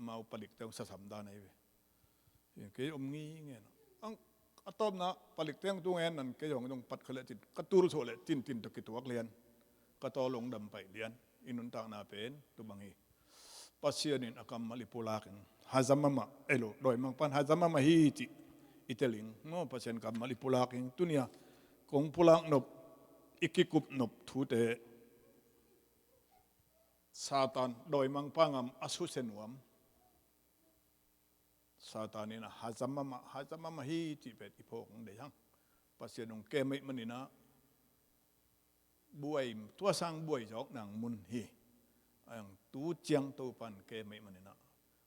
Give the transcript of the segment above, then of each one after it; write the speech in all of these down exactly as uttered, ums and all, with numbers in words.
Amau palikte hong sasam dan ahi ve. Kei om ngi ngen. Ang a tawpna palikte hong tu ngen nan kei hong dong pat kha le cin ka tul suah le cintin tawh kituak lian. Ka tawl hong dam paih lian. I nuntakna pen tu bang hi. Pasian in a kammal i pulak in hazamama elo dawimangpan hazamama hi cih i teling maw? Pasian kammal i pulak in tunia kong pulak nop i kikup nop thute Satan dawimangpa ngam a susia nuam. Satan in a hazamama hazamama hi cih pen i phawk hong dei hang. Pasian hong kem ahih maninah buai tuasang buai zawk nang mun hi. Ang tu ciang Topan kem ahih maninah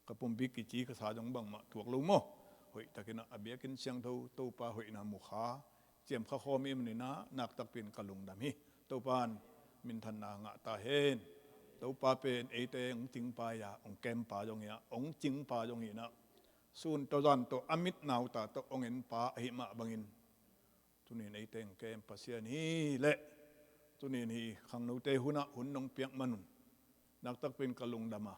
ka pumpi kici ka sa zong bangmah tuak lo maw? Hoihtakinah a biakinn siangtho Topa hoihna mukha ciamkha khawm i maninah naktakpin ka lungdam hi. Topan minthanna ngah ta hen. Topa pen eite hong cingpa ia hong kempa zong ia hong cingpa zong hinah sun tawh zan tawh a mitnauta tawh hong enpa ahi mah bangin tunin eite hong kem Pasian hi leh tunin hi khangnote hunah hun nong piak manun naktakpin ka lungdama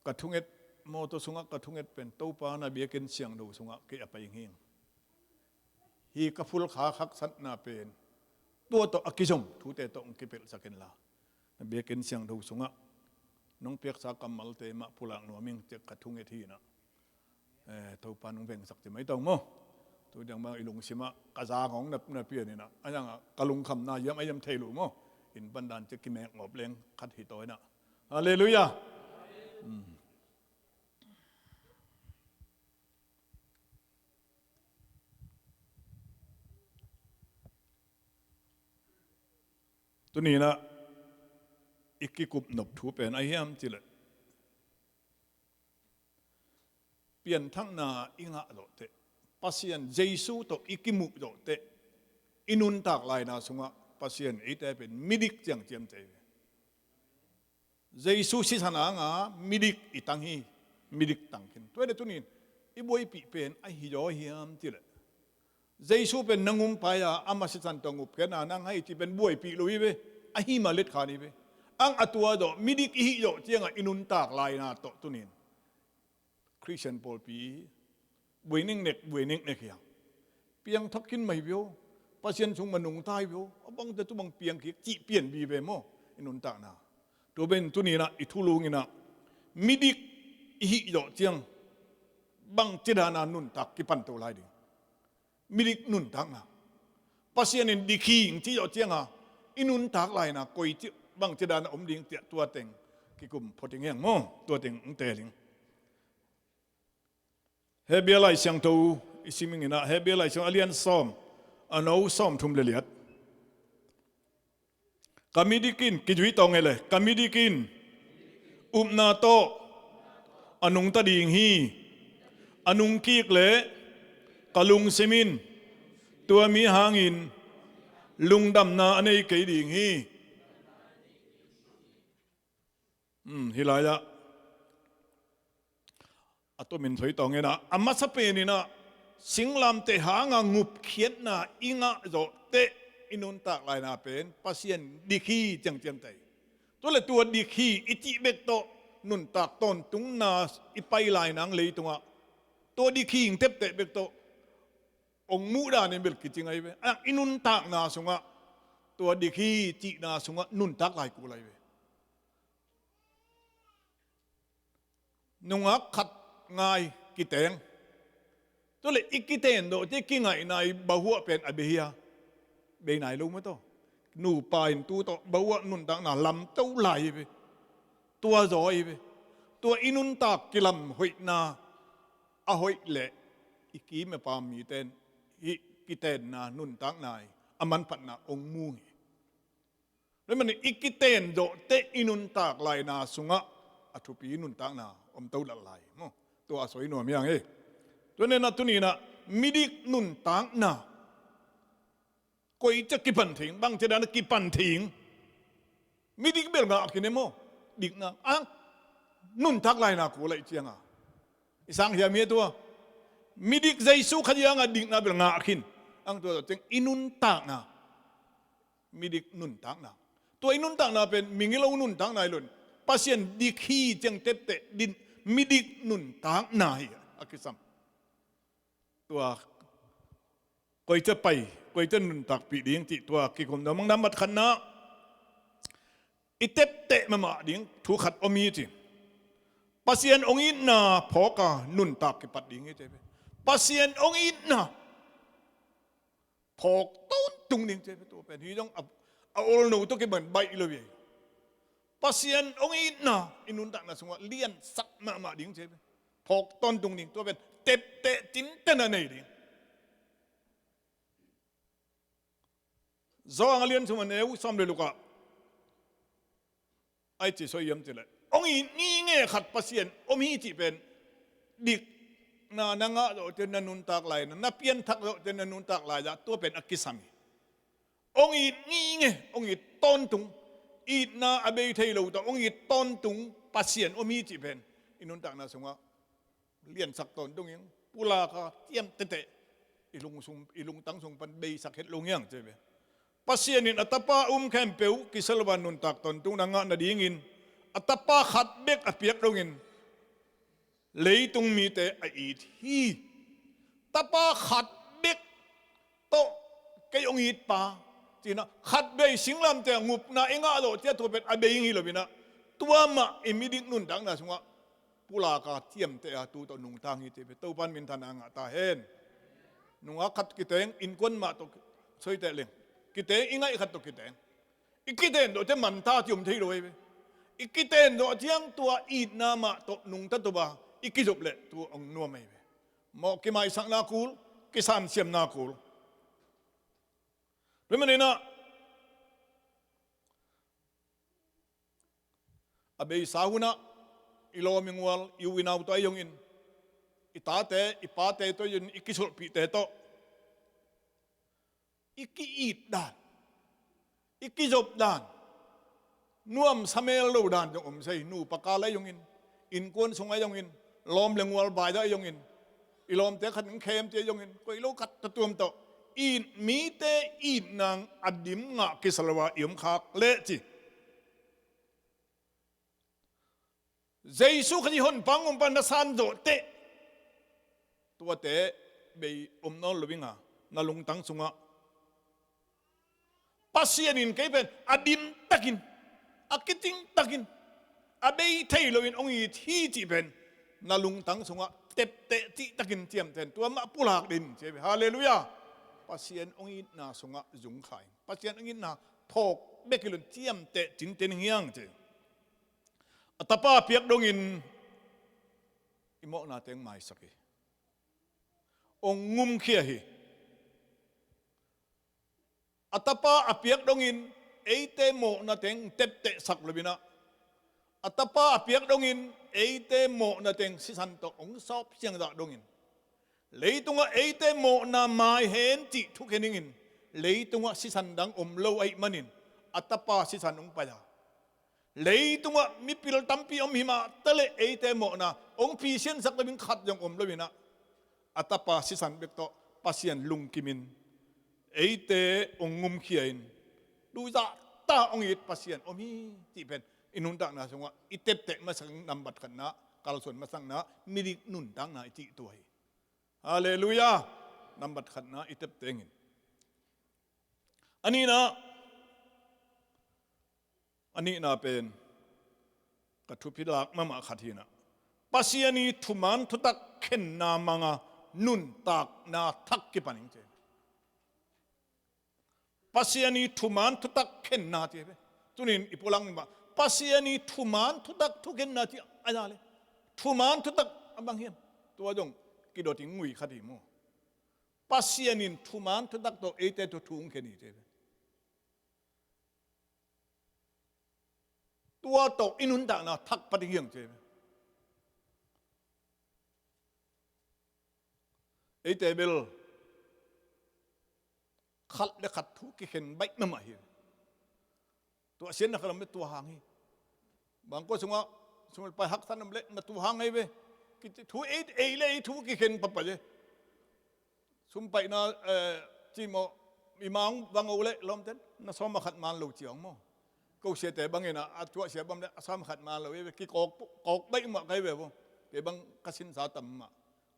ka thunget mawtaw sungah ka thunget pen Topa na biakinn siangtho sungah kei a pai hing. Hi ka phulkha haksatna pen tua tawh a kizom thute tawh hong kipelhsak inla na biakinn siangtho sungah nong piaksa kammalte mah pulak nuam ing ciah ka thunget hinah. Topa nong vengsak ci mai tawh maw? Tu diang bang i lungsimah ka zang hong na pianinah a zangah ka lungkhamna hiam a hiam thei lo maw? In pandan ciah kimek ngawp leng khat hi taw inah. Halleluiah. Tuninah i kikup nop thu pen a hiam cileh pianthakna i ngah zawhteh Pasian Jesu tawh i kimuh zawhteh i nuntak laina sungah Pasian eite pen midik ciangciamte hi ve. Jesu sisan anga midik i tang hi. Midik tangkhin tuaile tunin i buaipih pen a hi zaw hiam cileh Jesu pen nang umpai a ama sisan tawh ngupkhiatna nang hai cih pen buaipih lo hi ve. Ahi ma letkhan hi ve. Ang a tua zawh midik i hih zawh ciangah i nuntak laina tawh tunin Khristian pawlpi buai neknek buai neknek hiang piangthak khin mah hi vio. Pasian sung ma nungta hi vio. A bangte tu bang piangkik cih pianbi ve maw? I nuntakna tua ben tuninah i thulunginah midik i hih zawh ciang bangcidana nuntak kipanto lai ding. Midik nuntakna Pasian in dik hi ing cih zawh cianga i nuntak laina koi bangcidana om ding tiah tua teng kikum phot ing hiang maw? Tua teng ong teling. Hebia Lai Siangtho i siming inah Hebia Lai Siangtho a lian sawm a no sawm thum le liat. Ka midik in kizui tawng ele ka midik in upna tawh a nungta ding hi. A nungkik le ka lungsim in tua mi hangin lungdamna a nei kei ding hi. Hi lai-ah a tumin soi tawng inah a masa peninah singlamteh hanga ngupkhiatna i ngah zawhteh i nuntak laina pen Pasian dik hi ciangciamtei. Tua le tua dik hi i cih bek tawh nuntak tawntungna i pai lainang leitungah tua dik hi ing tepteh bek tawh ong muh danin bel kicing ahi ve. Ang i nuntakna sungah tua dik hi cihna sungah nuntak lai kul ahi ve. Nungak khat ngai kiteng. Tua le i kiten dawh ci kingaihna i bahuah pen a bei hia? Bei nai lo maw taw? Nupa in tu tawh bahuah nuntakna lamto lai hi ve. Tua zaw hi ve. Tua i nuntak kilam hoihna a hoih leh i kim a pam miten hih kitenna nuntakna i a manphatna ong mu hi. Tua manin i kiten zawhteh i nuntak laina sungah a thupi nuntakna om to lal lai maw? Tua a soi nuam hiang hi. Tua nena tuninah midik nuntakna koi cia kipan thing bang cia dana kipan thing. Midik bel ngah khin e maw? Dikna ang nuntak laina kul aih cianga i sang hiam hi a tua? Midik Jesu khat hianga dikna bel ngah khin. Ang tua zawh ciang i nuntakna midik nuntakna tua i nuntakna pen mingilo nuntakna i lon Pasian dik hi ciang tepteh din, midik nuntakna hi a kisam. Tua koicia pai, koicia nuntakpih ding cih tua kikum dong. Nambat khatna, i tepteh mahmah ding thu khat om hi ci. Pasian hong itna phawka nuntak kipat ding hi ci. Pasian hong itna phawk tawntung ding ci. Tua pen hi dong a, a olno tawh kiban baih lo hi. Pasian hong itna i nuntakna sungah liansak mahmah ding ci. Phawk tawntung ding, tua pen tepteh tinten a nei ding. Johan a lian thum a neu sawm le lukah ai ci soi hiam cileh, hong it ngitnget khat Pasian om hi cih pen dik na, na ngah zawh ciang na nuntak lai, na, na pianthak zawh ciang na nuntak lai ah tua pen a kisam hi. Hong it ngitnget, hong it tawntung, itna a bei thei lo tawh hong it tawntung Pasian om hi cih pen i nuntakna sungah liansak tawntung in, pulaka ciamteh teh i lungsung, i lungtang sung pan beisak het lo ngiang ci ve. Pasian in a Tapa um khempeuh kisia lo a nuntak tawntung na ngah nadingin a Tapa khat bek a piak dongin leitung mite a it hi. Tapa khat bek tawh kei hong it pa, ci-in ah khat bei singlamteh ah ngupna i ngah zawh ciang tua pen a bei hi lo-in ah, tua mah i midik nuntakna sungah pulaka ciamteh a tu tawh nungta hi ci ve. Topa'n minthanna ngah ta hen. Nungak khat kiteng, innkuan mah tawh soi teh leng, kiteng, i ngaih khat tawh kiteng, i kiten zawh ciang manta ci om thei lo hi ve. I kiten zawh ciang tua itna mah tawh nungta tup a i kizop leh tua hong nuam hi ve. Mawh kimaisakna kul, kisansiamna kul. Tua manin ah a beisa hunah i lawm i ngual, i u i nau tawh ahi zongin, i tate i pate tawh ahi zongin, i kisulhpihte tawh i ki-it dan, i kizop dan, nuamsa mel lo dan zong om sa hi. Nupa kal ahi zongin, innkuan sung ahi zongin, lawm le ngual vai-ah ahi zongin, i lawmte khat in khemte ahi zongin, koi lo khat tawh tuam tawh it, mite itna a dim ngah kisia lo a i om khak leh ci. Jesu Khazih honpa hong om pa na san zawh teh, tuate bei om nawn lo ing a, na lungtang sungah Pasian in kei pen a dim takin, a kicing takin, a bei thei loin hong it hi cih pen na lungtang sungah tepteh cih takin ciamteh in, tua mah pulak ding ci ve. Halleluiah. Pasian hong itna sungah zungkhai, Pasian hong itna phawk bek hi loin ciamteh cinten hi hang ci. A Tapa a piak dongin i mawhna teng maisak hi, hong ngumkhia hi. A Tapa a piak dongin eite mawhna teng teptehsak lo-in ah, a Tapa a piak dongin eite mawhna teng sisan tawh hong sawp siangsak dongin, leitungah eite mawhna mai hen cih thukhen dingin, leitungah sisan dang om lo ahih manin a Tapa sisan hong pai a, leitungah mipil tampi om hi mah taleh eite mawhna hong pisiansak lo ding khat zong om lo-in ah, a Tapa sisan bek tawh Pasian lungkimin eite hong ngumkhia in, tu zahta hong it Pasian om hi cih pen i nuntakna sungah i tepteh masak ding. Nambat khatna, kalsuan masakna, midik nuntakna i cih tua hi. Halleluiah. Nambat khatna i tepteh dingin. A nihna, a nihna pen ka thupi lak mahmah khat hi-in ah, Pasian ii thuman thutak khenna manga nuntakna thak kipan ing ci. Pasian ii thuman thutak khenna ci hi ve. Tunin i pulak mah Pasian ii thuman thutak thukhenna ci a za le, thuman thutak a bang hiam? Tua zong kidot ing, ngui khat hi maw. Pasian in thuman thutak tawh eite thu hong khen hi ci hi ve. Tua tawh i nuntakna thak pah ding hi hang ci hi ve. Eite bel khat le khat thu kikhen baih mahmah hi. Tua sianna khat om leh tua hang hi. Bangkua sungah sum le pai haksa om leh na tua hang hi ve. Kici thu ei, ei le ei thu kikhen pahpah hi. Sum paihna, eh, cimawh i mang vang uh leh lawmten na sawm a khat man lo ci hong maw. Ko siate bangin a, a tuahsia bang le a sam khat man lo hi ve, kikawk, kawk baih mah ka hi ve bo. Kei bang ka sinsa tam mah,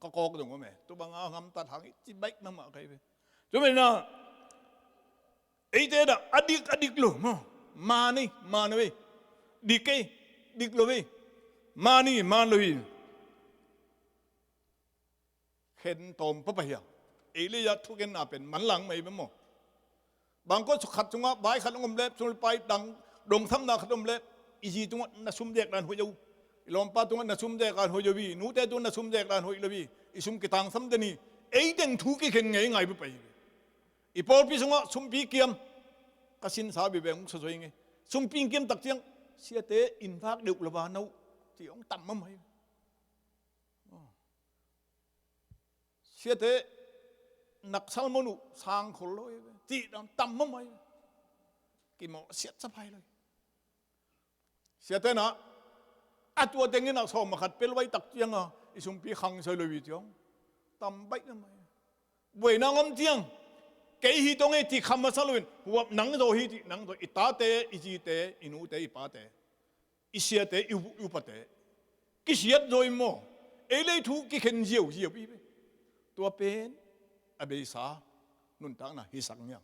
ka kawk dong om e. Tua bang a gamtat hang i ci baih mahmah ka hi ve. Tua manin a, eite dah a dik, a dik lo maw. Man ei, man lo ei. Dik ei, dik lo ei. Man ei, man lo ei. Khen tawm papa hi a. Ei le ei ah thukhenna pen manlang mah hi ve maw. Bangkua khat sungah vai khat hong om le, sum le pai dang, dongsamna khat om le, i zi tungah na sum zek dan hoih lo. I lawmpa tungah na sum zek dan hoih lo hi. I nute tungah na sum zek dan hoih lo hi. I sum kitangsam den hi. Ei teng thu kikhen ngei ngai papa hi ve. I pawlpi sungah sumpi kiam, ka sinsa vive hong sawsoi ngei. Sumpi kiam tak ciang, siate inn vak deuh lo va na uh, ci hong tam mahmah hi. Siate naksal mon uh sang khol lo hi ve, cih dan tam mahmah hi. Kimawh siat sa phai lo hi. Siate na, a tua tengin a sawm a khat pel vai tak cianga i sumpi khang soi lo hi ciang, tam baih mahmah hi. Buaina ngam ciang, kei hi tong ei ti kham masa loin, huap nang zaw hi ti, nang zaw, i tate, i zite, i nute, i pate, i siate, i u-, i upate kisiat zaw hi maw. Ei le ei thu kikhen ziauziau hi ve. Tua pen a beisa nuntakna hisak niang.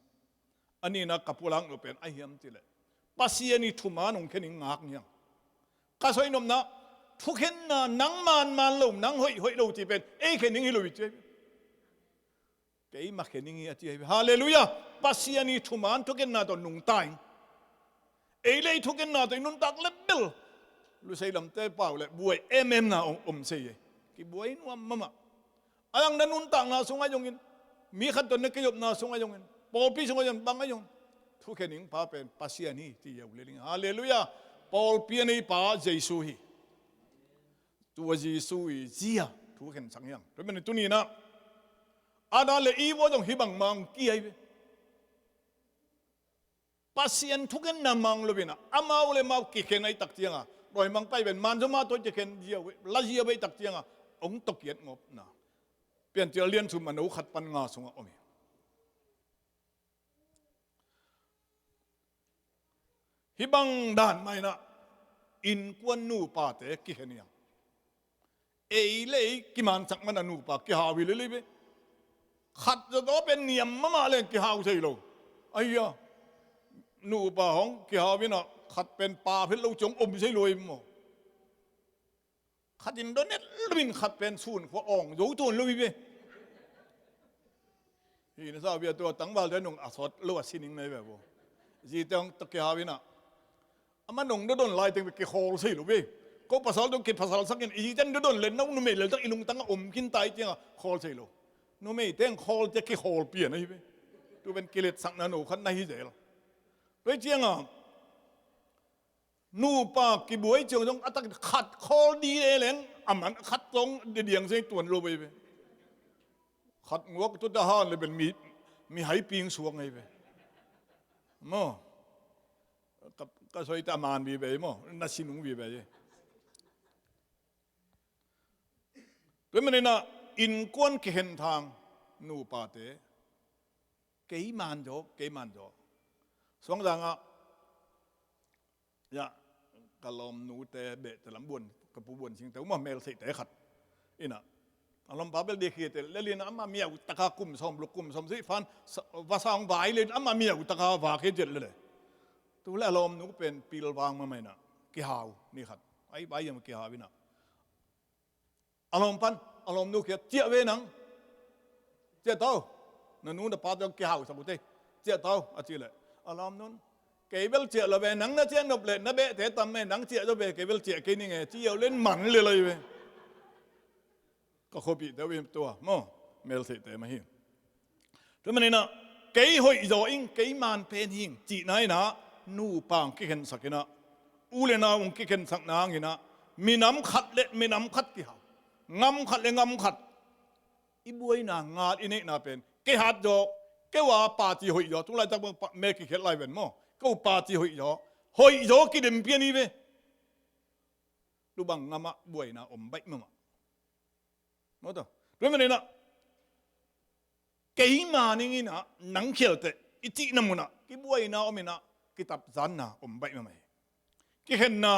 A nihna ka pulak nop pen a hiam cih leh, Pasian i thuman hong khen in ngak niang. Ka soi nopna, thukhenna nang man man lo, nang hoih hoih lo cih pen ei khen in hi lo hi ci hi ve. Keimah khen ing hi a ci hi ve. Halleluiah. Pasian i thuman thukhenna tawh nungta ing. Ei le ei thukhenna tawh i nuntak le bel, lusei lamte pau le buai ememna om, om sei hi. Kibuai nuam mahmah. A dang na nuntakna sungah zongin, mi khat tawh na kizopna sungah zongin, pawlpi sungah zongin, bang ah zongin, thukhen ing pa pen Pasian hi ci hi uh le ling. Halleluiah. Pawlpi a neipa Jesu hi. Tua Jesu i zi a thukhen sak hiang. Tua manin tuni-in ah, Adam le Eve zong hih bang mang kia hi ve. Pasian thukhenna mang lo-in ah, amau le amau kikhen ahih tak cianga, dawimangpa pen man zong mah tawh kikhen ziau, la ziau ahih tak cianga, hong tawh kiat ngawpna. Piancil lian thum a neu khat pan nga sungah om hi. Hih bang dan mah in ah, innkuan nupate kikhen hiang. Ei le ei kimansak man a nupa kihau hi lel hi ve. Khat zawzaw pen niam mahmah leng kihau thei lo. Ahi a, nupa hong kihau in ah, khat pen pa phet lo ciang om thei lo hi maw. Khat in dawnet lo in khat pen sun khua awng zo tuan lo hi ve. Hih na sa bia tua tangvalte nung a sawt lo a sining na hi ve bo. Zite hong tawh kihau in ah, amah nong dodon lai teng bek kikhawl thei lo ve. Ko pasal tawh kiphasalsak in, i zite in dodon le, no numei leltak i lungtang ah om khin ta hi cianga khawl thei lo. Numei teng khawl cia kikhawl pian ahi ve. Tu pen kiletsakna no khat na hi zel. Tua hi cianga nupa kibuai ciang zong a tak khat khawl dih leng, a man khat zong didiang zeng tuan lo ahi ve. Khat nguak tuta han le bel mi, mi hai ping suak ahi ve. Maw. Ka, ka soi ta man vive maw, na sinung vive. Tua manin ah innkuan kikhen thang nupate, kei man zaw, kei man zaw. Suangzang ah, ya, ka lawmnute behte lam buan, ka pu buan singte uh maw, meltheihte khat in ah, a lawmpa bel dik hi te le, lin ah amah miau taka kum sawm luk kum sawm sih phan, sa-, vasa hong vai le amah miau taka vak hi ciat le le. Tu le a lawmnu pen pilvang mahmah in ah, kihau ni khat. Ai, vai hiam kihau in ah, a lawm pan, a lawmnu kiang ciah ve nang. Ciah tau. Na nu na pa tawh kihausak uh tei. Ciah tau, a cih leh, a lawmnu in, kei bel ciah lo ve, nang na ciah nop leh na behte tam e, nang ciah zaw ve, kei bel ciah kei ning e, ci ziau leng man lel ahi ve. Ka khuapihte uh hi tua maw, meltheihte mah hi. Tua manin ah, kei hoihzaw ing, kei man pen hing cihna in ah, nupa hong kikhensak in ah, u le nau hong kikhensak nang in ah, minam khat le minam khat kihau, ngam khat le ngam khat. I buaina ngal i neihna pen, kei hat zaw, kei uh a party hoih zaw, tu laitak bang pa, me kikhiat lai ven maw, kei uh party hoih zaw, hoih zaw kidem pian hi ve. Tu bang ngam ah buaina om baih mahmah. Maw tua. Tua manin ah, kei man ing in ah, nang khial teh, i cihna mun ah, kibuaina om in ah, i tapzanna om baih mahmah hi. Kikhenna,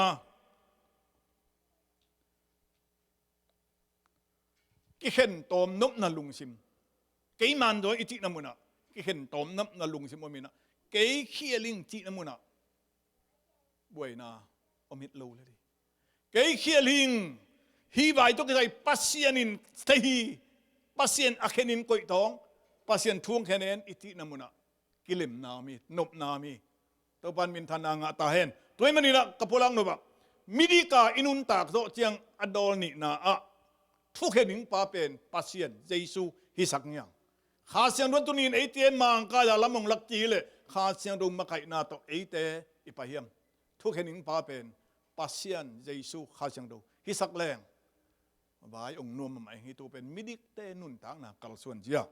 kikhen tawm nopna lungsim. Kei man zaw i cihna munah kikhen tawm nopna lungsim om inah, kei khial ing cihna munah buaina om het lo le dih. Kei khial hing, hih vai tawh kisai Pasian in thei hi, Pasian a khenin koihtawng, Pasian thu hong khen hen i cihna munah kilemna om hi, nopna om hi. Topa'n minthanna ngah ta hen. Tua ahih maninah ka pulak nopah, midik a i nuntak zawh ciang a dawl nihna ah thukhen hing pa pen Pasian Jesu hisak ngiang. Kha Siangtho in tuni-in eite mangkai a lam hong lak ci hileh Kha Siangtho makaihna tawh eite i pai hiam? Thukhen hing pa pen Pasian Jesu Kha Siangtho hisak leng vai hong nuam mahmah hi. Tua pen midikte nuntakna kalsuan zia.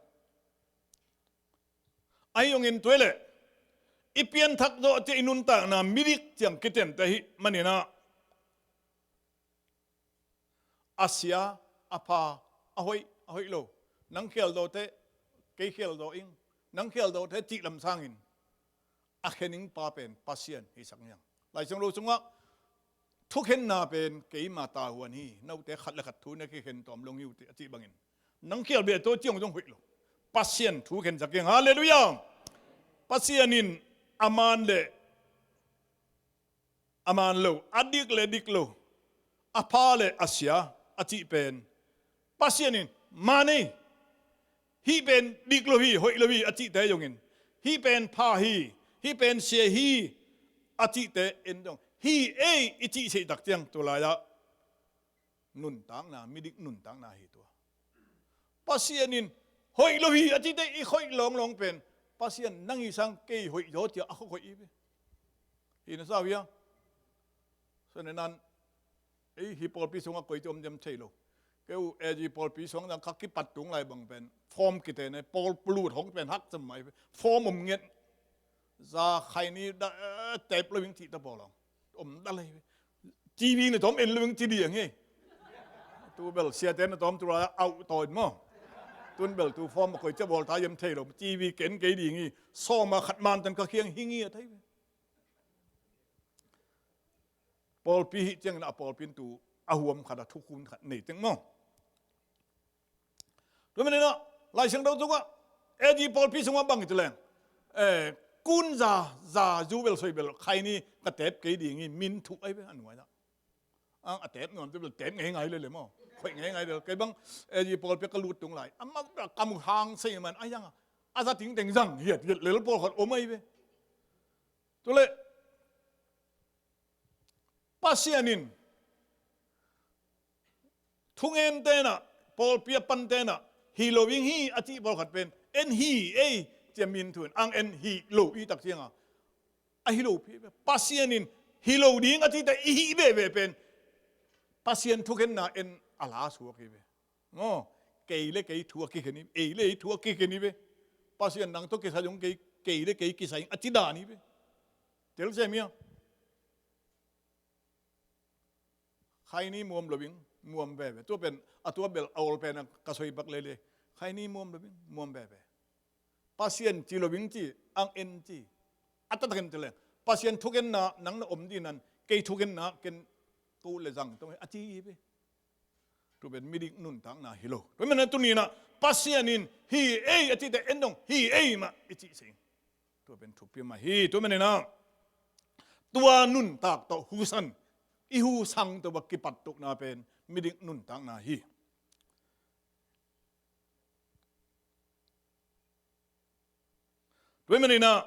Ahi zongin tua leh i pianthak zawh ciang i nuntakna midik ciang kitenpih ahih maninah a sia, a pha, a hoih, a hoih lo, nang khial zawh teh, kei khial zawh ing, nang khial zawh teh cih lam sangin a khen hing pa pen Pasian hisak ngiang. Lai Siangtho sungah thukhenna pen keima tavuan hi, note khat le khat thu na kikhen tawm lo hi uh teh a cih bangin, nang khial beh tawh ci hong zong hoih lo. Pasian thu khensak ngiang. Halleluiah. Pasian in a man le a man lo, a dik le dik lo, a pha le a sia a cih pen Pasian in man ei, hih pen dik lo hi, hoih lo hi a cihte zongin, hih pen pha hi, hih pen sia hi a cihte en zong, hi ei i cih sehtak ciang tua lai-ah nuntakna, midik nuntakna hi tua. Pasian in hoih lo hi a cihte i hoih lawnglawng pen Pasian nang hi sang kei hoih zaw ci-a a khuak hoih hi ve. Hi na sa uh hia? Tua ahih manin ei hi pawlpi sungah koite om diam thei lo. Kei uh A G pawlpi sungah kha kipat tung lai bang pen form kite ne, pawl lut hong pen hak cam mai ve. Form om nget. Za khaini da, eh, tep lo ing cih ta pawl hong om da lai ve. T V na tawm en lo ing ci ding hi. Tu bel siate na tawm tu la au tawin maw. Tun bel tu form a koi cia bawl ta yem thei lo. T V ken kei ding hi. Sawma khat man tan ka khiang hi ngi a thei ve. Pawlpi hi ciangin a pawlpi in tu a huam khat a thukhun khat nei teng maw. Tua maninah Lai Siangtho sungah A G pawlpi sungah bang hi ci leng, eh, kun za, za zu bel soi bel khaini ka tep kei ding hi, min thuh ai ve a nuai-ah. Ang a tep nuam tu bel tep ngei ngai lele maw. Khoih ngei ngai lele. Kei bang A G pawlpi ka lut tung lai, a mak bel kam hang sei man a yang a, a za ting teng zang hiat hiat lel pawlkhat om ai ve. Tua leh Pasian in thungen tenah, pawlpi a pan tenah, hi lo ing hi a cih pawlkhat pen en hi ei ci-a min thuin ang en hi lo i tak cianga, a hi lo pi ve. Pasian in hi lo ding a cihte i hih veve pen Pasian thukhenna en a la suak hi ve. Maw, kei le kei thu a kikhen hi, ei le ei thu a kikhen hi ve. Pasian nang tawh kisai zong kei, kei le kei kisai a ci dan hi ve. Tel sem hia? Khaini muam lo ing, muam veve. Tua pen a tua bel a ol pen a ka soi bak lele. Khaini muam lo ing, muam veve. Pasian ci lo ing ci, ang en ci. A taktakin ci leng Pasian thukhenna nang na om ding nan, kei thukhenna ken tu le zang tong a ci hi ve. Tua pen midik nuntakna hi lo. Tua maninah tuninah Pasian in hi ei a cihte en dong hi ei mah i cih seng. Tua pen thupi mah hi. Tua maninah tua nuntak tawh husan, i husang tawh bak kipat tukna pen midik nuntakna hi. Tua maninah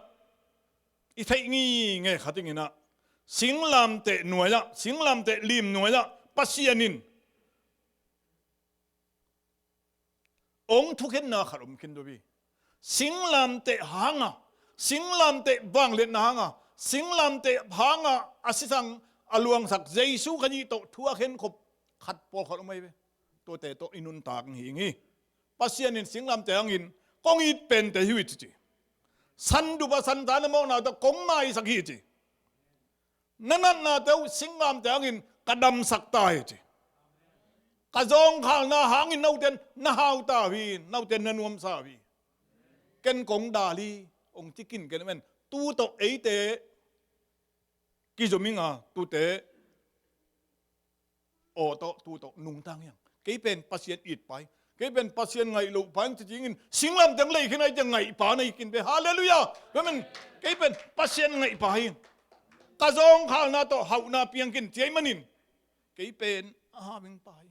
i theih ngingei khat inginah singlamteh nuai-ah, singlamteh lim nuai-ah Pasian in ong thukhenna khat om khin duh hi. Singlamteh hanga, singlamteh vangliatna hanga, singlamteh hanga a sisang a luangsak Jesu Khazih tawh thu a khenkhop khat pawlkhat om ai ve. Tuate tawh i nuntak hi ing hi. Pasian in singlamteh hangin kong it pente hi uh hi ci ci. Sandupa santa na mawhna tawh kong maisak hi ci. Na natnate uh singlamteh hangin ka damsak ta hi ci. Ka zawngkhalna hangin noten na hauta uh hi, noten na nuamsa uh hi. Ken kong dal hi, ong ci kinken men. Tu tawh eite kizom ing a, tute aw tawh tu tawh nungta ing. Kei pen Pasian itpa hi. Kei pen Pasian ngaih lohpa hi ci-in singlamteh lei khin a, i ciang ngaihpa na hi khin ve. Halleluiah. Amen. Kei pen Pasian ngaihpa hi. Ka zawngkhalna tawh hauhna piang khin ci ahih manin kei pen a hau dingpa hi.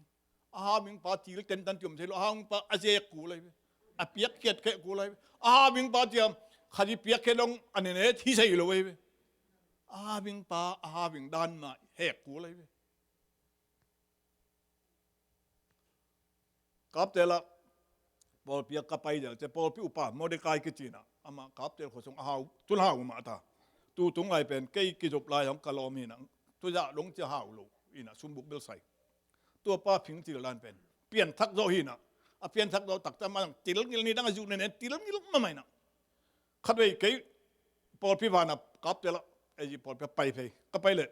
A hau dingpa thil tentan ci om thei lo. A hau dingpa a zek kul ahi ve. A piakkhiat kheh kul ahi ve. A hau dingpa ciang khat i piakkhiat dong a nenet hi thei lo ahi ve. A hau dingpa a hau ding dan mah hek kul ahi ve. Kaptel ah pawlpi ah ka pai zel ciang pawlpi upa Mordecai kici in ah, amah Kaptel khua sung a hau, tun hau mah ta. Tu tung lai pen kei kizop lai hong ka lawm hi in ah, tu zah dong ci a hau lo hi in ah, sumbuk bel sai. Tua pa phingcil dan pen pianthak zawh hi in ah, a pianthak zawh tak ciang amah tilngil, ni dang a zu nenet tilngil mahmah in ah. Khatvei kei pawlpi van ah Kaptel ah, ei pawlpi ah pai phei, ka pai leh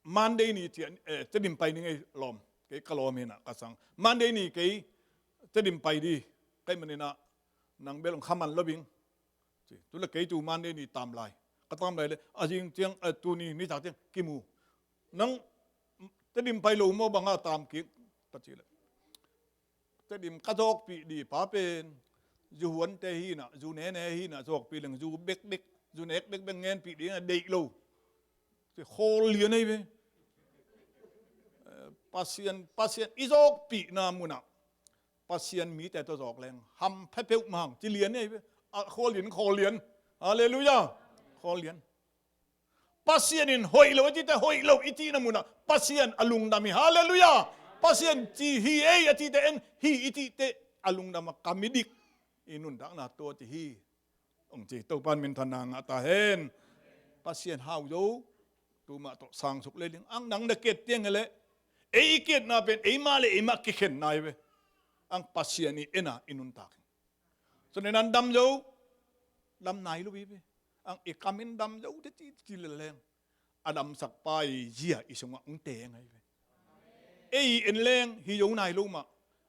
Monday ni ciang, eh, Tedim pai ni ngei lawm. Kei ka lawm hi in ah ka sang. Monday ni kei Tedim pai di. Ka hih manin ah nang bel hong khaman lo ing ci. Tu leh kei tu Monday ni tam lai. Ka tam lai leh a zing ciang, eh, tuni nitak ciang kimu. Nang Tedim pai lo maw, bang a tam kik? Ka ci leh Tedim ka zawkpih di pa pen zu huante hi in ah, zu nene hi in ah, zawkpih leng zu bekbek, zu nek bekbek ngenpih ding a deih lo. Ci khawl lian ahi ve. Eh, Pasian, Pasian i zawkpihna mun ah Pasian mite tawh zawk leng hampha peuhmah hang ci lian ahi ve. A khawl lian, khawl lian. Halleluiah. Khawl lian. Pasian in hoih lo a cih teh hoih lo i cihna mun ah Pasian a lungdam hi. Halleluiah. Pasian ci hi ei a cih teh en hi i cih teh a lungdam a, ka midik i nuntakna tua ci hi. Hong ci, Topa'n minthanna ngah ta hen. Pasian hau zo, tu mah tawh sang suk lel ing. Ang nang na kiat ciang hi leh ei i kiatna pen eimah le eimah kikhenna hi ve. Ang Pasian i en a i nuntak hi. Sung in ah dam zo, dam nai lo hi ve. Ang i kam in dam zo te ci, ci lel leng a damsakpa i zia i sungah hong teng ahi ve. Ei i en leng hi zo nai lo mah.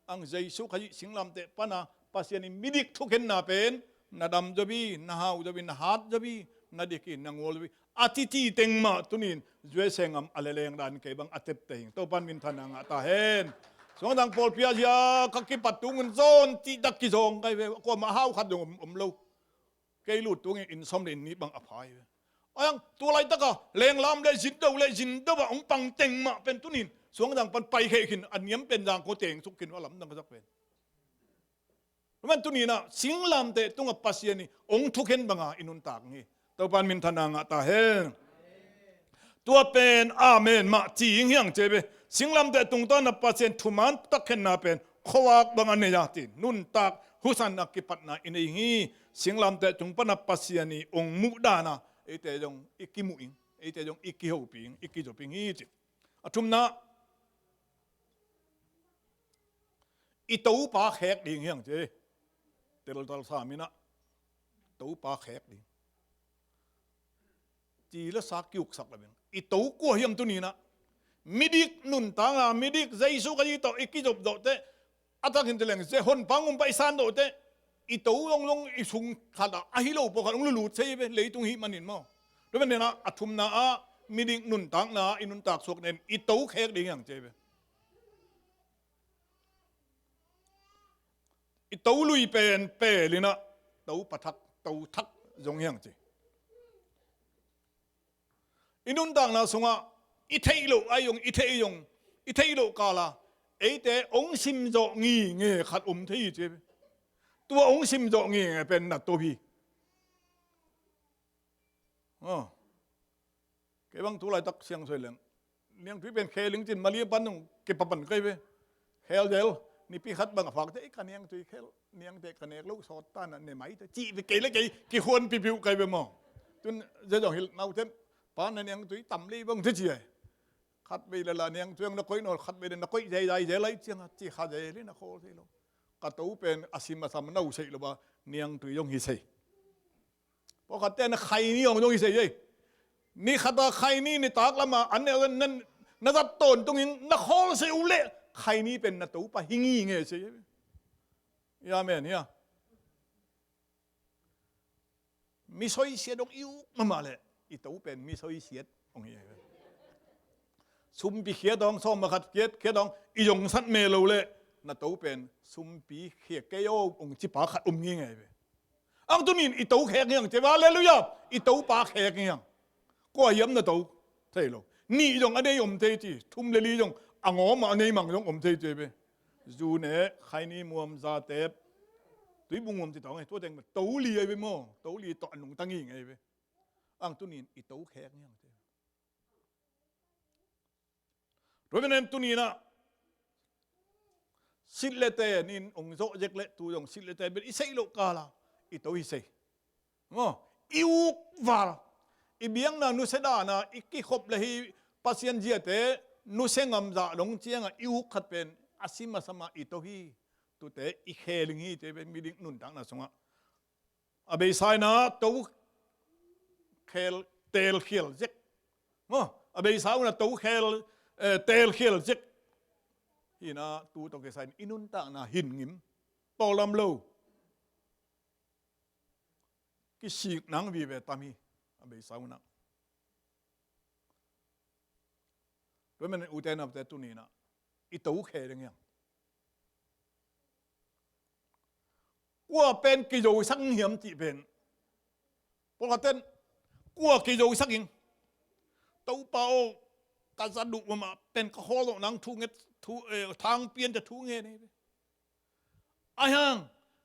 Ang Jesu Khazih singlamteh pan a Pasian i midik thukhenna pen na dam zo hi, na hau zo hi, na hat zo hi, na dik hi, na ngual zo hi. A cih teng mah tuni in U S A gam a leleng dan kei bang a tepte hi ing. Topa'n minthanna ngah ta hen. Suangzang pawlpi ah zia ka kipat tung un zawn cihtak kizawng ka hi ve. Kuamah hau khat zong om, om lo. Kei lut tung in inn sawm le inn nih bang a pha hi ve. Ahi hang tua laitak a lenglam le zindo le zindo ah hong pang teng mah pen tuni in Suangzang pan pai kheh khin, a niam pen Zangkong teng suk khin, a lamdang ka zak pen. Amen. Tuni in ah singlamteh tungah Pasian i hong thukhen bang a i nuntak hi. Topa'n minthanna ngah ta hen. Tua pen amen mah ci ing hiang ci ve. Singlamteh tungtawn a Pasian thuman takkhenna pen khuavak bang a nei a ci. Nuntak husan a kipatna i nei hi. Singlamteh tung pan a Pasian i hong muh dan a eite zong i kimuh ing, eite zong i kihopih ing, i kizopih ing hi ci. A thumna, i Topa khek ding hiang ci. Teltal sa min ah Topa khek ding. Ci le sa kiuksak lo beng. I To kua hiam tuni in ah? Midik nuntakna, midik Jesu Khazih tawh i kizop zawh teh, a tak hin ci leng ze honpa ngumpa i san zawh teh, i To zong zong i sung khat ah ahi lo pawlkhat hong lutlut se hi ve, leitung hih manin maw. Tua pen in ah a thumna ah midik nuntakna i nuntak suak nen i To khek ding hiang ci ve. I To lui pen pel in ah To pa thak, To thak zong hiang ci. I nuntakna sungah i theih loh ahi zong, i theih zong, i theih loh kal a eite hong simzawh nginge khat om thei hi ci. Tua hong simzawh nginge pen na To hi. Ah. Kei bang tu laitak siang soi leng, niangtui pen khel ing cin Malaysia pan zong kipapan kai ve. Khel zel, nipi khat bang a phak teh, "Ei, ka niangtui khel, niangte ka nek lo sawt ta na, ne mai teh," cih ve. Kei le kei kikhuanpih piuh kai ve maw. Tun ze zong hilh nauten, "Pa, na niangtui tam lei bang," te ci ai. Khatvei le la niangtui ang na koih nawn, khatvei le na koih zeizai zel ai ciang a, ci kha zel in a khawl thei lo. Ka To pen a sim a sam na uh seih lo a, niangtui zong hi sei. Pawlkhatte na khaini hong zong hi sei ei. Ni khat a khaini nitak lam a an ne na, na zat tawntung in na khawl se uh leh khaini pen na Topa hi nginge sei ei. Amen hia. Mi soisia dong i uk mahmah leh I to pen mi soi siat hong hi ahi ve. Sumpi khia dong, sawm a khat khia, khia dong, i zong sat me lo leh na to pen sumpi khia kei aw hong ci pa khat om ngei ngei ve. Ang tunin i to khek ngiang ci ve. Halleluiah. I to pa khek ngiang. Kua hiam na to thei lo. Nih zong a nei om thei ci, thum le li zong a ngawm a nei mang zong om thei ci ve. Zu ne, khaini muam, zatep, tuibung muam ci tawng e, tua teng to li ahi ve maw. To li tawh a nungta ngei ngei ve. Ang tunin i to khek ngiang ci. Tua pen tuninah sitlete nin hong zawh zek leh tu zong sitlete bil i seih loh kala i to hi sei. Maw, i uk val, i biakna nusia dana i kikhop le hi Pasian ziate nusia ngam zah dong ciangah i uk khat pen a sim a sama i to hi. Tute i kheling hi te pen midik nuntakna sungah. A beisa inah to khel telkhial zek. Maw, a beisa unah to khel, eh, telkhial zek. Hinah tu tawh kisai in i nuntakna hin ngim, tawldam lo, kisik nang vive tam hi. A beisa unah. Tua manin ute naute tuninah i to khe ding hiam? Kua pen kizosak hiam cih pen pawlkhatten kua kizosak ing? Topa aw, ka za duh mahmah pen ka khawl zawh nang thu nget, thu, eh, thang pian te thu ngen hi ve. Ahi hang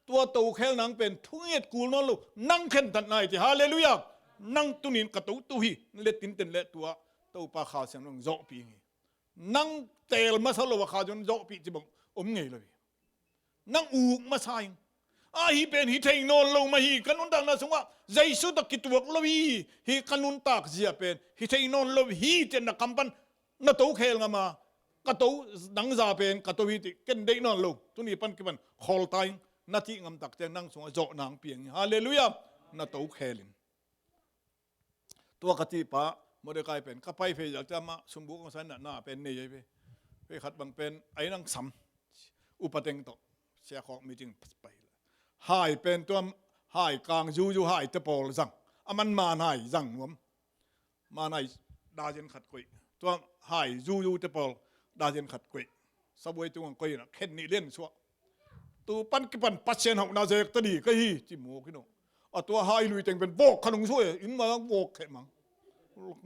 tua to khel nang pen thu nget kul nawn lo, nang khentat nai ci. Halleluiah. Nang tunin ka to tu hi, le tinten le tua Topa Kha Siangtho in zawhpih hi. Nang teel masa lo a Kha Siangtho in zawhpih ci bang om ngei lo hi. Nang uk masa ing. Ahi pen hi thei nawn lo mah hi, ka nuntakna sungah Jesu tawh kituak lo hi, hi ka nuntak zia pen hi thei nawn lo hi, tian na kam pan na to khel ngam a, ka to, nang za pen ka to hi ci ken deih nawn lo. Tuni pan kipan khawl ta ing, na cih ngam tak ciang nang sungah zawh nang piang hi. Halleluiah. Na to khel in. Tua ka cih pa Mordecai pen ka pai phei zia ciang mah sumbuk ang sa inah na pen nei ahi ve. Phei khat bang pen ai nang sam upa teng tawh siakhawk meeting pai. Hai pen tua hai kang zuzu hai te pawl zang. A man man hai zang nuam. Man hai dazen khat koih. Tua hai zuzu te pawl dazen khat koih. Sabuai tungah koih inah khen nih lian suah. Tu pan kipan Pasian hauhna zek ta di ka hi ci mawk hi no. A tua hai lui teng pen vawk kha nung suai in ma vawk kheh mang.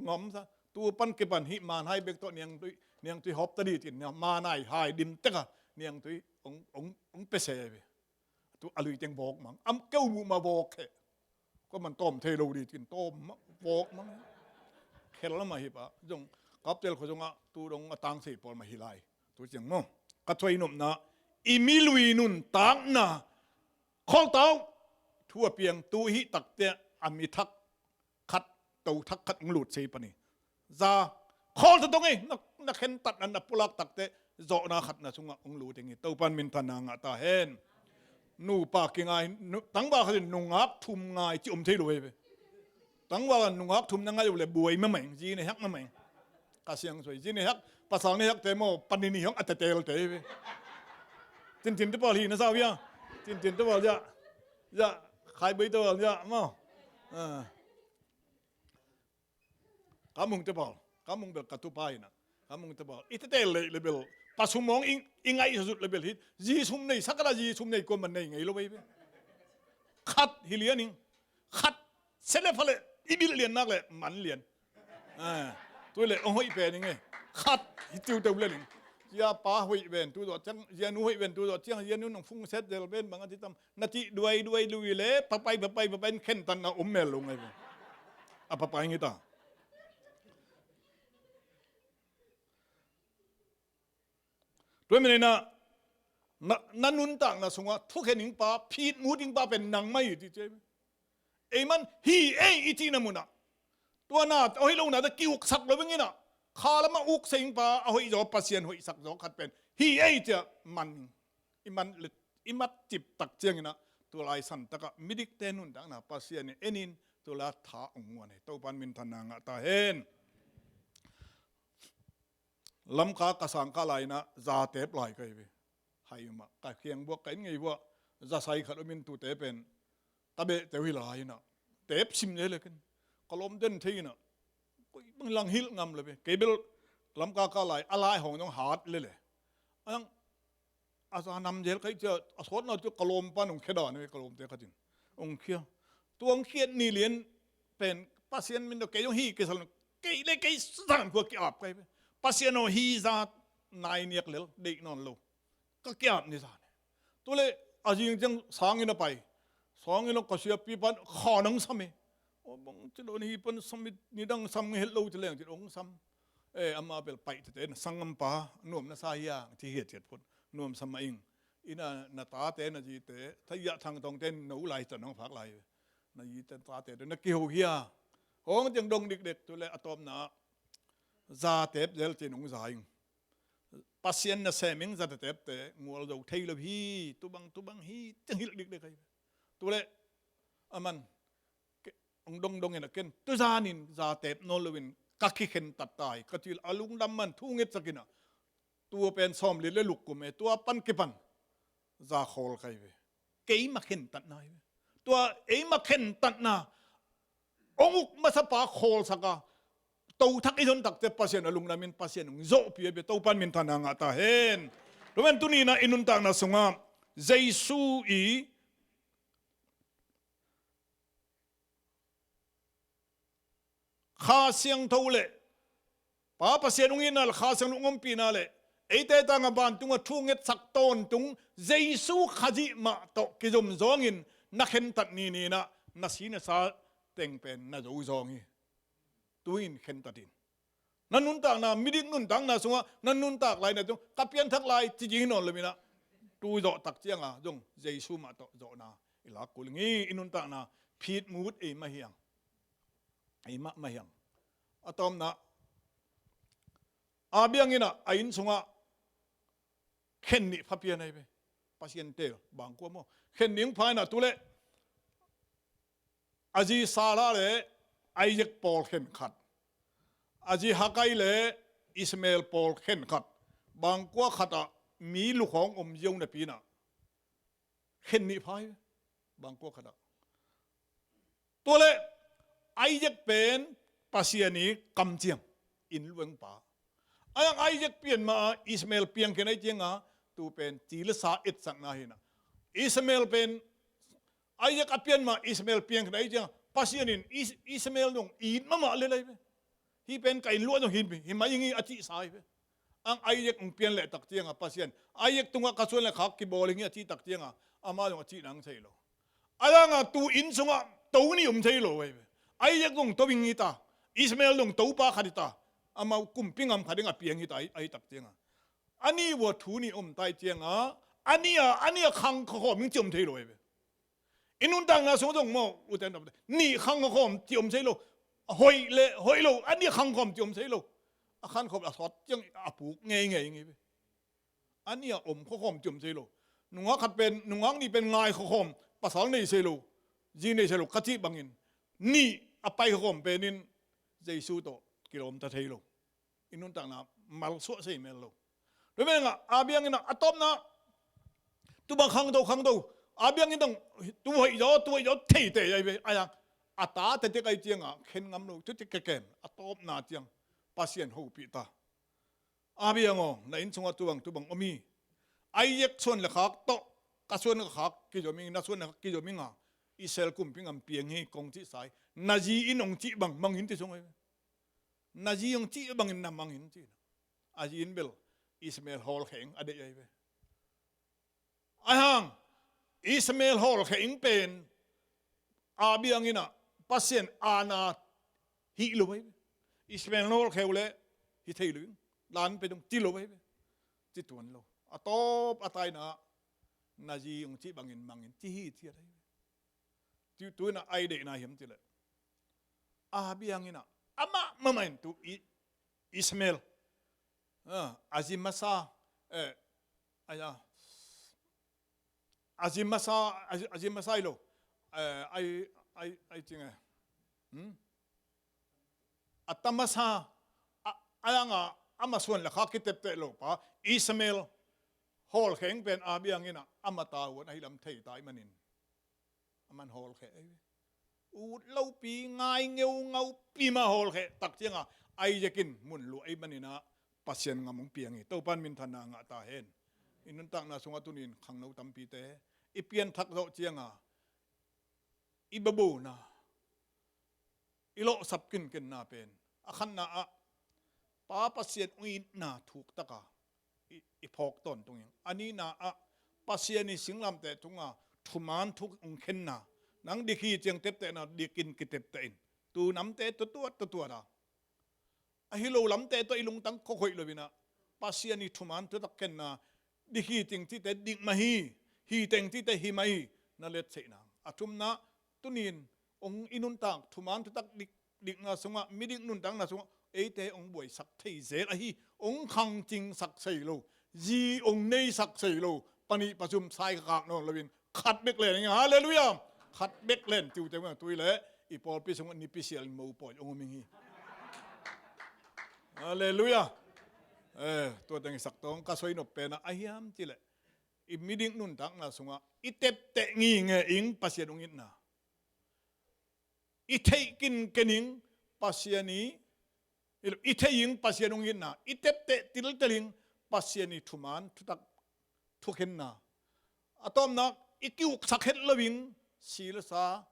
Ngam sa. Tu pan kipan hih man hai bek tawh niangtui, niangtui hawp ta di cin man hai hai dim tek a niangtui ong, ong, ong pese ve. Tu a lui teng vawk mang. Am keu muh ma vawk kheh. Kua man tawm thei lo di cin tawm mah vawk mang. Khel lamah hi pah zong kaptel khua zongah tu dong a tang sei pawl mah hi lai. Tu ciang maw, ka thuai nopna i mi lui nuntakna khawl tau. Thu a piang tu hih takte a mi thak khat, to thak khat hong lut sei pan hi. Za khawl ta dong ei, na, na khentat na, na pulak takte zawhna khatna sungah hong lut ding hi. Topan minthanna ngah ta hen. Nupa kingai, nu, tangval khat in nungak thum ngai ci om thei lo ei ve. Tangval nungak thum na ngai uh le buai mahmah ing, zi ne hak mahmah ing. Ka siang suai, zi ne hak, pasal ne hak te maw, panin hi hong a tetel te ei ve. Tintin te pawl hi na sau hia. Tintin te pawl hia. Hia, khai bui te pawl hia maw. Ah. Ka mung te pawl, ka mung bel ka tupa hi na. Ka mung te pawl i tetel lei le bel, pasumawng i, i ngaih zut le bel hi. Zi sum nei sakala zi sum nei kua man nei ngei lo ei ve. Khat hi lian ing. Khat se le fa le i bilh lian nak le man lian. Ah, tu le ong hoih pen ing e. Khat hi tiu teu le ling. Zia pa hoih ven tu zawh ciang, zia nu hoih ven tu zawh ciang, zia nu nong fung set zel ven bang a ti tam. Na cih duai duai lui le papai papai papai in khentatna om mel lo ngai ve. A papai ngi ta. Tua manin ah na, na nuntakna sungah thukhen ing pa, phit mut ing pa pen nang mah hi ci ci ei ve. Ei man hi ei i cihna munah tua na a hoih lo na te ki-uksak lo ing inah kha lamah uk se ing pa a hoih zaw, Pasian hoihsak zaw khat pen hi ei ciah man ing. I man le i mat cip tak cianginah tulai santakah midikte nuntakna Pasian in en in tulai tha ong muan hi. Topan minthanna ngah ta hen. Lamka ka sangkah lai inah za tep lai ka hi ve. Hai umah ka khiang buak ka inn ngei buah za sai khat omin tute pen ka beh teu hi lai inah tep sim ne lekin ka lawmte'n thei inah, koi bang lang hilh ngam lo ve. Kei bel lamkaka lai, a lai hong dong hat lele. Ang a za nam zel kai cia, a sawtna cu ka lawmpa nong khia dan ve, ka lawmte khatin. Ong khia. Tuang khiat ni lian pen Pasian min tawh kei zong hi kisal, kei le kei zan khua ki-ap kai ve. Pasian aw, hi za nai niak lel, deih nawn lo. Ka ki-ap ni zan e. Tule a zing ciang sangin a pai. Sangin a ka siapi pan kha nang sam e. Aw, bang ci lo ni hi pan sam i, nidang sam het lo ci leng ci ong sam. E, ama bel paih tete na sanggampa nuam na sa hiang ci hiat ciat phot. Nuam sam mah ing. Ina na tate na zite, thaiah thangtawngte no lai can hong phak lai. Na zite tate na kiho hia. Hong ciang dong dikdek tule a tawpna zatep zel cin hong za ing. Pasian nasem ing, zatetepte ngual zo thei lo hi, tubang tubang hi, ciang hilh dikdek ahi. Tule aman ke-, ong dongdong in a ken tuzanin zatep nawn loin ka kikhentat ta hi, ka cil a lungdam man thu ngetsak in a. Tua pen sawmli le luk kum e, tua pan kipan za khawl kai ve. Keima khentatna hi ve. Tua eima khentatna ong uk masapa khawlsaka, to thak i zon takte Pasian a lungdamin Pasian ong zawhpih a bia Topan minthanna ngah ta hen. Tumen tunina i nuntakna sungah Jesu i Kha Siangtho le Pa Pasian ung itna le Kha Siangtho ung ompihna le eite tangah vantunga thu ngetsak tawntung Jesu Khazih mah tawh kizom zawngin na khentat nininah na si na sa teng pen na zo zawng hi. Tu-in khentat in. Na nuntakna, midik nuntakna sungah na nuntak lai na tung ka pianthak lai ci ding hi nawn lominah tu zawh tak cianga zong Jesu mah tawh zawhna i lak kul ing hi. I nuntakna phit mut ei mah hiang. Ei mah mah hiang. A tawpna a bianginah a inn sungah khen nih pha pian ahi ve. Pasian teel bangkua maw? Khen nih pha inah tule a zi Sarah le Isaac pawl khen khat, a zi Hagar le Ishmael pawl khen khat, bangkua khatah mi lukhawng om zio napi inah khen nih pha hi ve. Bangkua khatah. Tuale Isaac pen Pasian i kamciam, inn luengpa. A yang Isaac pian mah a Ishmael piang khin ahi cianga tu pen ci le sa etsakna hinah. Ishmael pen Isaac a pian mah Ishmael piang khin ahi cianga Pasian in Is-, Ishmael dong it mahmah lel ahi ve. Hih pen ka inn luah zong hi, hi mah ing hi a cihsa hi ve. Ang Isaac hong pian leh tak cianga Pasian Isaac tungah ka suan le khak kibawl ing hi a cih tak cianga amah zong a cihna hong thei lo. A dangah tu inn sungah to nih om thei lo ahi ve. Isaac zong to ing hi ta, Ishmael zong topa khat hi ta, amau kumpi ngam khat ding a piang hi ta ahi, ahi tak cianga a nih vua thu nih om ta ahi cianga a nih a, a nih a khang khakhawm ing ci om thei lo ahi ve. I nuntakna sung zong maw, uten nih khang khawm ci om sei lo. A hoih le hoih lo, a nih khang khawm ci om sei lo. A khan khawm a sawt ciang a puk ngeingei ngi ve. A nih a om khawm ci om sei lo. Nungak khat pen, nungak nih pen ngai khawm, pasal nei sei lo, zi nei sei lo ka cih bangin nih a pai khawm penin Jesu tawh kilawmta thei lo. I nuntakna malsuah sei mel lo. Tua mengah a biangin a tawpna tubang khangto khangto a biangin dong tu hoih zaw tu hoih zaw theite ahi ve. A yang a ta tetek ahi cianga khen ngam lo tutik kekem a tawpna ciang Pasian hopih ta. A biang aw, na inn sungah tubang tubang om hi. Isaac suan le khak tawh ka suan le khak kizom ing, na suan le khak kizom inga Israel kumpi ngam piang hi kong cih sai. Na zi in ong cih bang mangin ci sung ahi ve. Na zi ong cih bangin na mangin cihna. A zi in bel Ishmael hawlkheng a deih ahi ve. Aihang Ishmael hawlkheng pen a bianginah Pasian aana hih lo ahi ve. Ishmael hawlkheu le hi thei lo ing. Dan pe dong ci lo ahi ve. Ci tuan lo. A tawp a taina na zi ong cih bangin mangin ci hi ciat ahi ve. Ci tu inah ai deihna hiam cileh a bianginah amah mamahin tu i Ishmael a zi masa, eh, aya, a zi masa, a zi, a zi masa i lo, eh, ai, ai, ai cinge. Hmm? A ta masa a, a yanga ama suan le kha kitepteh lo pa Ishmael hawlkheng pen a bianginah ama ta huan ahi lam thei ta i manin aman hawlkheh ahi ve. ut lopi, ngai ngeungaupi mah hawlkheh tak cianga Isaac in mun luah ei maninah Pasian gam hong piang hi. Topan minthanna ngah ta hen. I nuntakna sungah tunin khangno tampite i pianthak zawh cianga i babona, i lawhsap kinkenna pen a khatna ah Pa Pasian hong itna thuktaka i, i phawk tawntung ing. A nihna ah Pasian i singlamteh tunga thuman thu hong khenna, nang dik hi ciang teptehna dikin kitepteh in. Tu namte tuatuat tuatuat a, ahi lo lamte tawh i lungtang khokhoih loinah Pasian i thuman thutak khenna, dik hi ting cihte dik mah hi, hi teng cihte hi mah hi, na lettheihna. A thumna, tunin hong i nuntak thuman thutak dik, dikna sungah, midik nuntakna sungah eite hong buaisak thei zel ahi, hong khangcingsak sei lo, zi hong neisak sei lo, panih pasum sai kakak nawn loin khat bek len ing. Halleluiah. Khat bek len ciute mah tui le i pawlpi sungah nipi sialin mopawi hong om ing hi. Halleluiah. Eh, tua teng i sak tawng ka soi nop penah a hiam cileh i midik nuntakna sungah i tepteh nginge ing Pasian hong itna, i theih kinken ing Pasian i, i thei ing Pasian hong itna, i tepteh tiltel ing Pasian i thuman thutak thukhenna. A tawpna, i kiuksak het loin silsa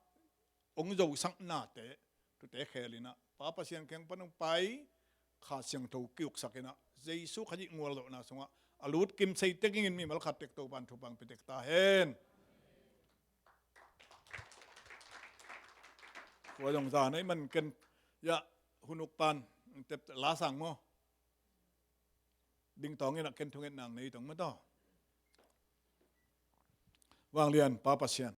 hong zosaknate, tute khelinah Pa Pasian kheng pan hong pai, Kha Siangtho kiuksakinah Jesu Khazih gualzawhna sungah a lut kimsei tekingin mimal khat tek Topan thupang pitek ta hen. Kua zong zan ei man ken, ya, hunuk pan tep lasang maw? Dingtawng inah ken thungetna nei tong mataw. Vanglian Pa Pasian,